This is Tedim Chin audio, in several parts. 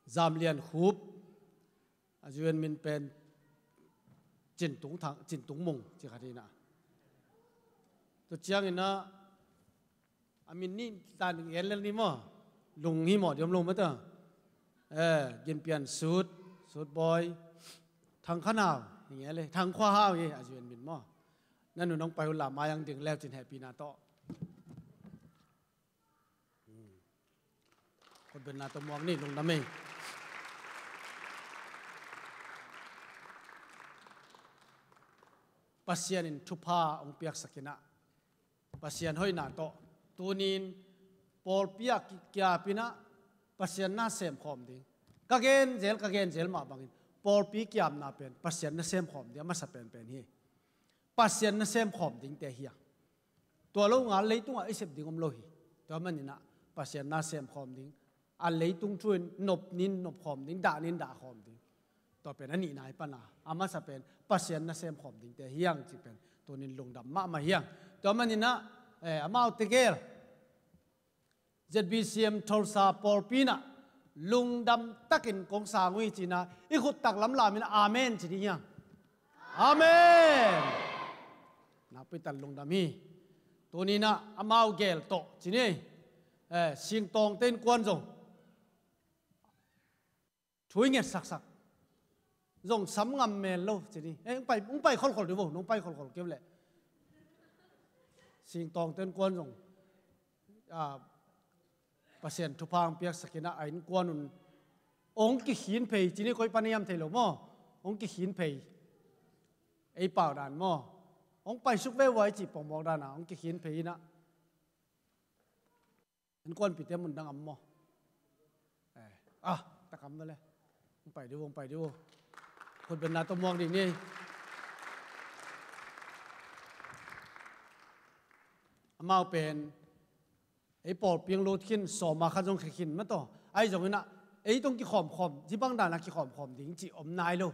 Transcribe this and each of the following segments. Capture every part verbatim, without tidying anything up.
Zam Lian Khup, a U N min pen Cin Tung Thang, Cin Tung Mung ci khat hi na. Tua ciangin ah a min nih tan gen lel ni maw? Lung hi mawh diam lo mata. Eh, Gin Pian Sut, Sut Bawi, Thang Khan Hau, hi nge le, Thang Khua Hau hi, a U N min maw? Na nu nong pai uh la mai ang ding leu cin hehpihna tawh. Khutbetna tawh muak ni, lungdam ei. Pasian in thupha hong piaksak in ah, Pasian hoihna tawh tuni-in pawlpi ah ki-, kiap in ah Pasian na semkhawm ding. Ka gen zel, ka gen zel mah bangin pawlpi kiapna pen Pasian na semkhawm ding a masa penpen hi. Pasian na semkhawm dingte hi a. Tua lo ngal leitungah i sep ding om lo hi. Tua manin ah Pasian na semkhawm ding. A leitung thu in nop nin nopkhawm ding, dah nin dahkhawm ding. Tua pen a nihna hi pan a, a masa pen Pasian na semkhawm dingte hi hang cih pen tuni-in lungdam mahmah hi hang. Tua manin ah, eh, amaute gel Z B C M Tulsa pawlpi in ah lungdam takin kong sang uh hi ci-in ah i khut taklam lam in amen ci ding hi hang. Amen. Nakpi tak lungdam hi. Tuni-in ah amau gel tawh ci ni. Eh, Singtawngte innkuan zong thu i nget saksak. Zong sam ngam mel lo ci ni. Eh, hong pai, hong pai kholkhol dih vo, nong pai kholkhol keu leh. Singtawngte innkuan zong, ah, Pasian thupha hong piaksak in ah a innkuan un hong kikhin phei ci ni, koi pan hiam thei lo maw? Hong kikhin phei. Ei pau dan maw? Hong paisuk ve uai cih pongmawk dan a hong kikhin phei in ah. Innkuanpihte mun dang am maw? Eh, ah, takam na le. Hong pai dih uh, hong pai dih uh. Khutbetna tawh muak dih ni. Amau pen ei pawlpi hong lut khin sawma khat zong khia khin mah tawh. Ahi zongin ah ei tawh kikhawmkhawm, ci bang dan a kikhawmkhawm ding cih om nai lo.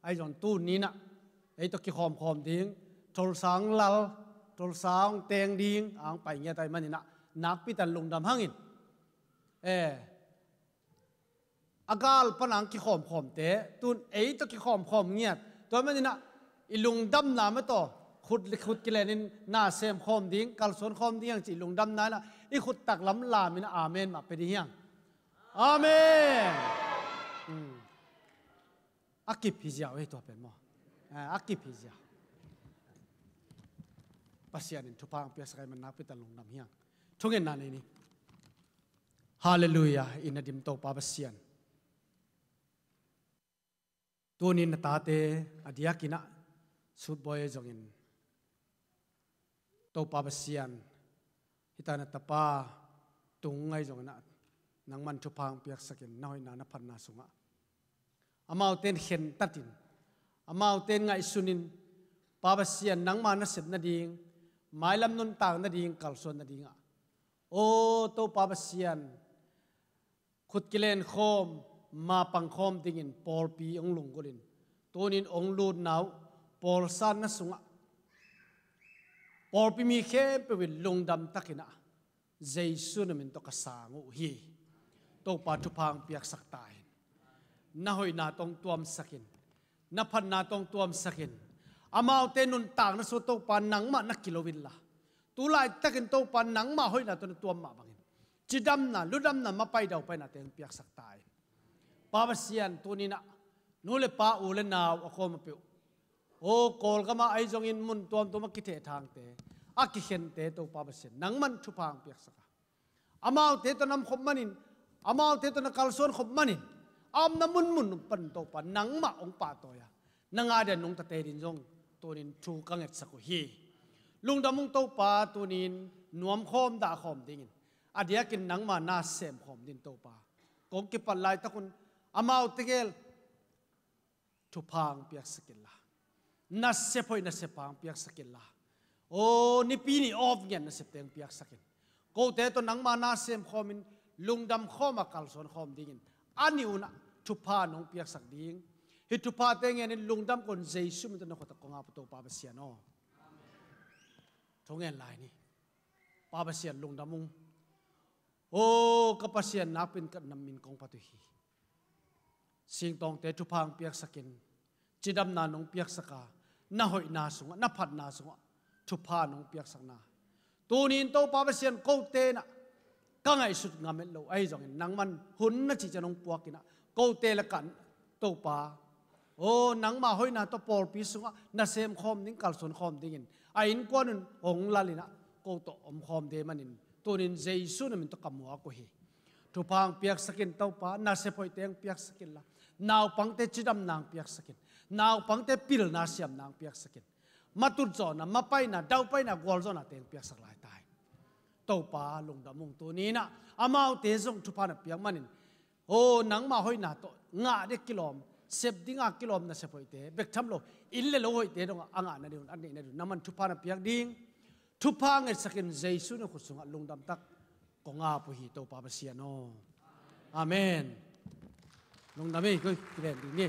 Ahi zong tuni-in ah ei tawh kikhawmkhawm ding, Tulsa hong lal, Tulsa hong teng ding a hong pai ngiat ahih manin ah nakpi tak lungdam hang in. Eh, a gal pan a hong kikhawmkhawmte tun ei tawh kikhawmkhawm ngiat. Tua manin ah i lungdamna mah tawh khut, khut kilen in na semkhawm ding, kalsuankhawm ding hang cih lungdamna in ah i khut taklam lam in amen mah pia ding hi hang. Amen. Hmm. A kip hi ziau ei tua pen maw? Eh, a kip hi ziau. Pasian in thupha hong piaksak ahih man nakpi tak lungdam hi hang. Thungetna nei ni. Halleluiah, i na dim Topa Pasian. Tuni-in na tate a diakin ah Sutbawi zongin Topa Pasian, hih tak na tapa tung ahi zongin ah nangman thupha hong piaksakin na hoihna na phatna sungah amaute in khentatin, amaute in ngaihsunin, Pa Pasian nangma nasep nading, mailam nuntak nading, kalsuan nadingah, aw Topa Pasian, khut kilen khawm, mapang khawm dingin pawlpi hong lunggulhin, tunin hong lutna uh pawlsanna sungah pawlpi mi khempeuh in lungdam takin ah Jesu na min tawh ka sang uh hi. Topa thupha hong piaksak ta in. Na hoihna tawh hong tuamsakin, na phatna tawh hong tuamsakin, amaute nuntakna sungah Topa nangmah na kilo inla, tu laitakin Topa nangmah hoihna tawh na tuam mah bangin cidamna, ludamna, mapai daupaina teng piaksak ta in. Pa Pasian, tuni-in ah nu le pa, u le nau a kuama peuh, aw Kawlgam ah ahi zongin mun tuamtuam a kithehthangte, a kikhente, Topa Pasian nangman thupha hong piaksak a, amaute tawh na om khop manin, amaute tawh na kalsuan khop manin, a omna munmun pan Topa nangmah hong pahtawi a, na ngah ding nungtate ding zong tunin thu ka ngetsak uh hi. Lungdam ung Topa, tunin nuamkhawm dahkhawm dingin, a diakin nangma na semkhawm dingin Topa kong kipat laitak un amaute gel thupha hong piaksak inla, nasep hoih nasep pa hong piaksak inla, aw nipi ni awp ngiat nasepte hong piaksakin, kote tawh nangma na semkhawmin lungdam khawm a kalsuan khawm dingin a nih un ah thupha nong piaksak ding, hih thuphate ngenin lungdam kong Jesu min tawh na khuatak kong ap uh Topa Pasian aw. Thungen lai ni. Pa Pasian lungdam ung. Aw ka Pasian, nakpi-in ka na min kong phat uh hi. Singtawngte thupha hong piaksakin, cidamna nong piaksaka, na hoihna sungah, na phatna sungah thupha nong piaksakna, tunin Topa Pasian, kote inah ka ngaihsut ngam het lo ahi zongin, nangman hun na cih ciang hong puakinah, kote le kan Topa, aw, nangma hoihna tawh pawlpi sungah na semkhawm ding, kalsuankhawm dingin a innkuan un hong lalinah ko tawh omkhawm de manin, tunin Jesu na min tawh ka muak uh hi. Thupha hong piaksakin Topa, nasep hoihte hong piaksakin la, naupangte cidamna hong piaksakin, naupangte pilna siamna hong piaksakin, matutzawhna, mapaina, daupaina, gualzawhnate hong piaksak lai ta hi. Topa, lungdam ung. Tuninah amaute zong thupha na piak manin, aw, nangma hoihna tawh ngah ding kilawm, sep dinga kilawm nasep hoihte bek tham lo, inn le lo hoihte dongah a ngah nading un, a neih nading un nangman thupha na piak ding, thupha ngetsakin Jesu na khut sungah lungdam tak kong ap uh hi, Topa Pasian aw. Amen. Lungdam ei, koi kilen ding ni.